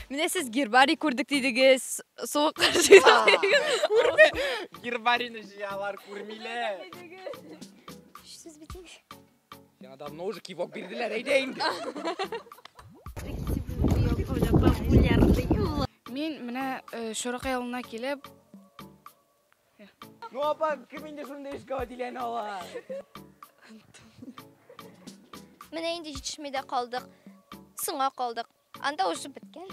Менә сез гербарий күрдек дидегез, суыкка җыйдык дидегез. Күрде. Гербарийны җыялар, күрмиләр. Сүз бит инде. Сиңа давно уже кивок бирделәр, әйдә инде. Мин менә Чуракай авылына килеп. Ну, апа, кем инде шундый эшкә Адиләне ала? Менә инде җитешми дә калдык. Соңга калдык. Анда уже беткән.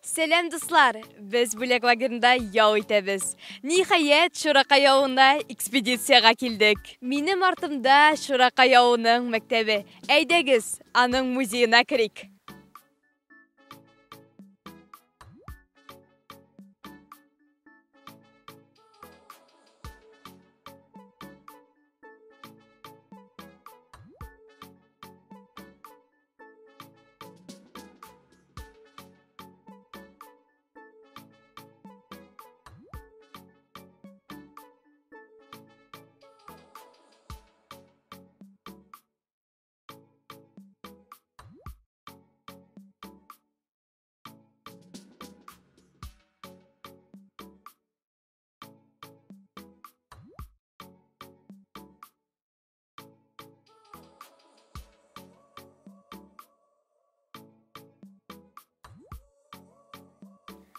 Сәлам, дуслар! Без Бүләк лагерында ял итәбез. Ниһаять, Чуракай авылына экспедициягә килдек. Минем артымда Чуракай авылының мәктәбе. Әйдәгез, аның музеена керик.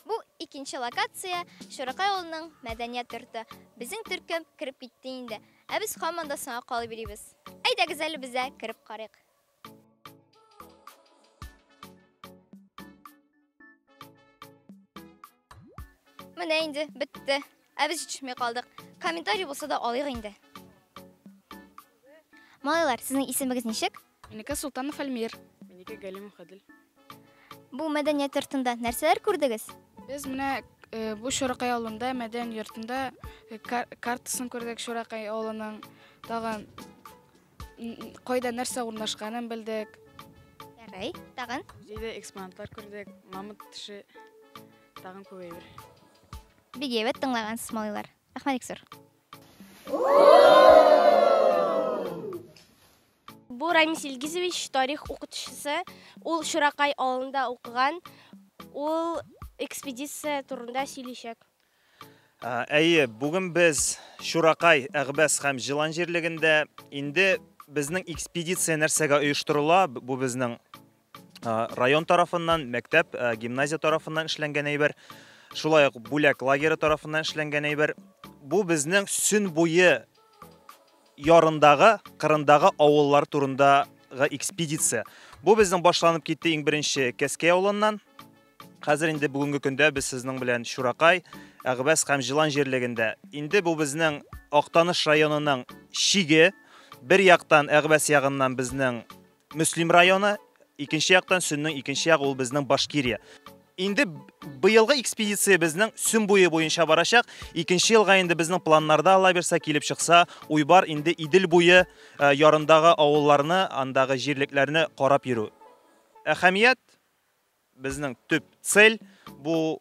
Бу икенче локация Чуракай авылының мәдәният йорты. Безнең төркем кереп китте инде. Ә без һаман да соңга калып йөрибез. Әйдәгез әле без дә кереп карыйк. Менә инде бетте. Ә без җитешми калдык. Комментарий булса да алыйк инде. Малайлар, сезнең исемегез ничек? Минеке Султанов Альмир. Минеке Галимов Гадел. Бу мәдәният йортында нәрсәләр күрдегез? Без менә бу Чуракай авылында мәдәният йортында картасын күрдек Чуракай авылының. Тагын кайда нәрсә урнашканын белдек. Ярый, тагын? Музейда экспонатлар күрдек, мамонт теше, тагын күп әйбер. Бик әйбәт тыңлагансыз, малайлар. Рәхмәт, Иксур. Бу Рамис Илгизович тарих укытучысы, ул Чуракай авылында укыган, ул экспедиция турында сөйләячәк. Әйе, бүген без Чуракай, Әгъбәс һәм Җылан җирлегендә. Инде безнең экспедиция нәрсәгә оештырыла? Бу безнең район тарафыннан, мәктәп, гимназия тарафыннан эшләнгән әйбер. Шулай ук Бүләк лагеры тарафыннан эшләнгән әйбер. Бу безнең Сөн буе ярындагы, кырындагы авыллар турындагы экспедиция. Бу безнең башланып китте иң беренче Кәскәй авылыннан. Хәзер инде бүгенге көндә без сезнең белән Чуракай, Әгъбәс һәм Җылан җирлегендә. Инде бу безнең Актаныш районының чиге. Бер яктан Әгъбәс ягыннан безнең Мөслим районы, икенче яктан Сөннең икенче ягы ул безнең Башкирия. Инде быелгы экспедиция безнең Сөн буе буенча барачак. Икенче елга инде безнең планнарда Алла бирсә килеп чыкса, уй бар инде Идел буе ярындагы авылларны, андагы җирлекләрне карап йөрү. Әһәмият безнең төп цель бу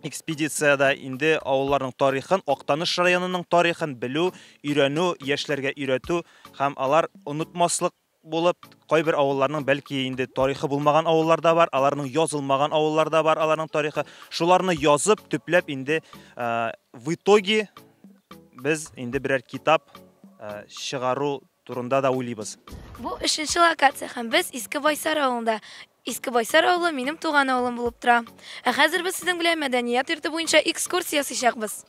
экспедициядә инде авылларның тарихын, Актаныш районының тарихын белү, өйрәнү, яшьләргә өйрәтү һәм алар онытмаслык булып, кайбер авылларның бәлки инде тарихы булмаган авыллар да бар, аларның язылмаган авыллар да бар, аларның тарихы. Шуларны язып, төпләп инде в итоге без инде берәр китап чыгару турында да уйлыйбыз. Бу өченче локация һәм без Иске Байсар авылында. Иске Байсар авылы минем туган авылым булып тора. Ә хәзер без сезнең белән мәдәният йорты буенча экскурсия ясыйчакбыз.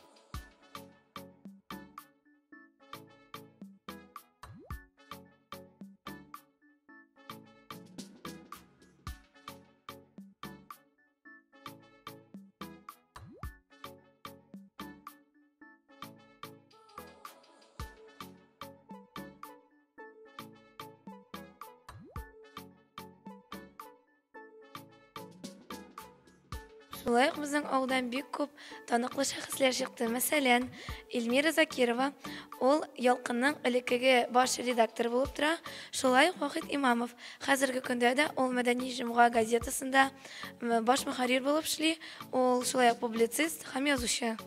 Шулай ук безнең авылдан бик күп таныклы шәхесләр чыкты. Мәсәлән, Эльмира Закирова, ул Ялкынның элеккеге баш редакторы булып тора. Шулай ук Вахит Имамов, хәзерге көндә дә ул Мәдәни җомга газетасында баш мөхәррир булып эшли. Ул шулай ук публицист һәм язучы.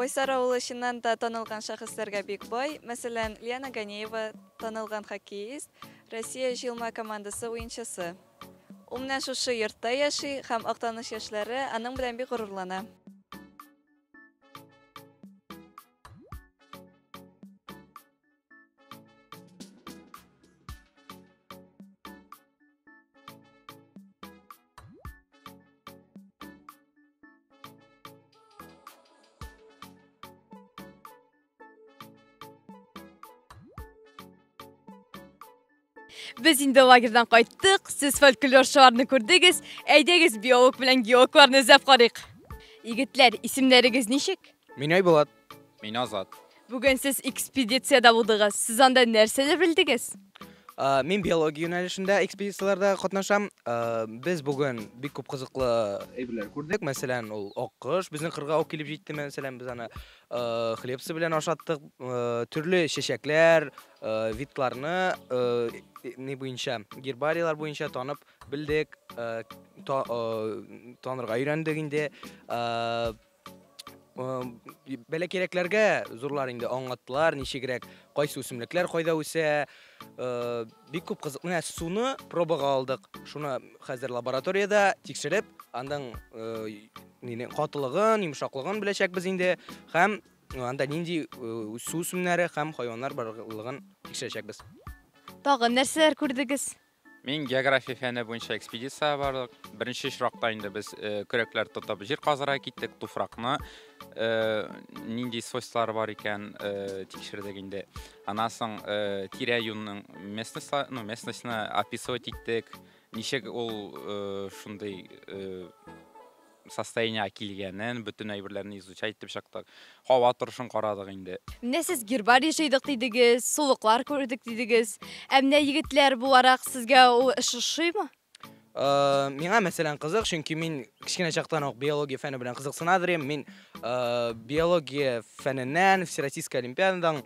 Байсар авылы чыннан да танылган шәхесләргә бик бай. Мәсәлән, Лиана Ганеева танылган хоккеист, Россия җыелма командасы уенчысы. Ул менә шушы йортта яши һәм Актаныш яшьләре аның белән бик горурлана. Без инде лагерьдан кайттык, сез фольклорчыларны күрдегез. Әйдәгез биолог белән геологларны эзләп карыйк. Егетләр, исемнәрегез ничек? Мин Айбулат. Мин Азат. Бүген сез экспедициядә булдыгыз. Сез анда нәрсәләр белдегез? Мин биология юнәлешендә экспедицияләрдә катнашам. Без бүген бик күп кызыклы әйберләр күрдек. Мәсәлән, ул аккош безнең кырга ук килеп җитте. Мәсәлән, без аны хлебцы белән ашаттык. Төрле чәчәкләр, видларны ни буенча, гербарийлар буенча танып белдек, танырга өйрәндек инде. Бәләкәйрәкләргә зурлар инде аңлаттылар, ничегрәк, кайсы үсемлекләр кайда үсә. Бик күп кызык. Менә суны пробага алдык. Шуны хәзер лабораториядә тикшереп, аның катылыгын, йомшаклыгын беләчәкбез инде һәм анда нинди су үсемнәре һәм хайваннар барлыгын тикшерәчәкбез. Тагын нәрсәләр күрдегез? Мин география фәне буенча экспедиция бардык. Беренче очракта инде без көрәкләр тотып җир казырга киттек, туфракны нинди свойстволары бар икән тикшердек инде. Аннан соң тирә-юньнең местность, ну, местностьны описывать иттек, ничек ул шундый состояниега килгәнен, бөтен әйберләрне изучать итеп чыктык. Һава торышын карадык инде. Менә сез гербарий җыйдык дидегез, сулыклар күрдек дидегез. Ә менә егетләр буларак сезгә ул эш ошыймы? Миңа, мәсәлән, кызык, чөнки мин кечкенә чактан ук биология фәне белән кызыксына идем. Мин биология фәненнән Всероссийская олимпиададан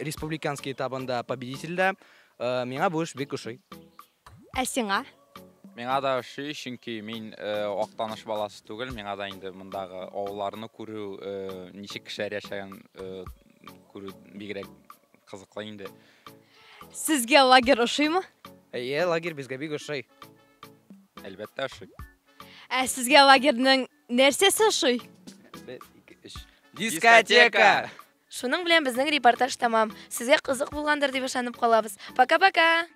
республиканский этабында победитель дә. Миңа бу эш бик ошый. Ә сиңа? Миңа да ошый, чөнки мин Актаныш баласы түгел, миңа да инде мондагы авылларны күрү, ничек кешеләр яшәгән күрү бигрәк кызыклы инде. Сезгә лагерь ошыймы? Әйе, лагерь безгә бик ошый. Әлбәттә ошый. Ә сезгә лагерьның нәрсәсе ошый? 1, 2, 3. Дискотека! Шуның белән безнең репортаж тәмам. Сезгә кызык булгандыр дип ышанып калабыз. Пока-пока!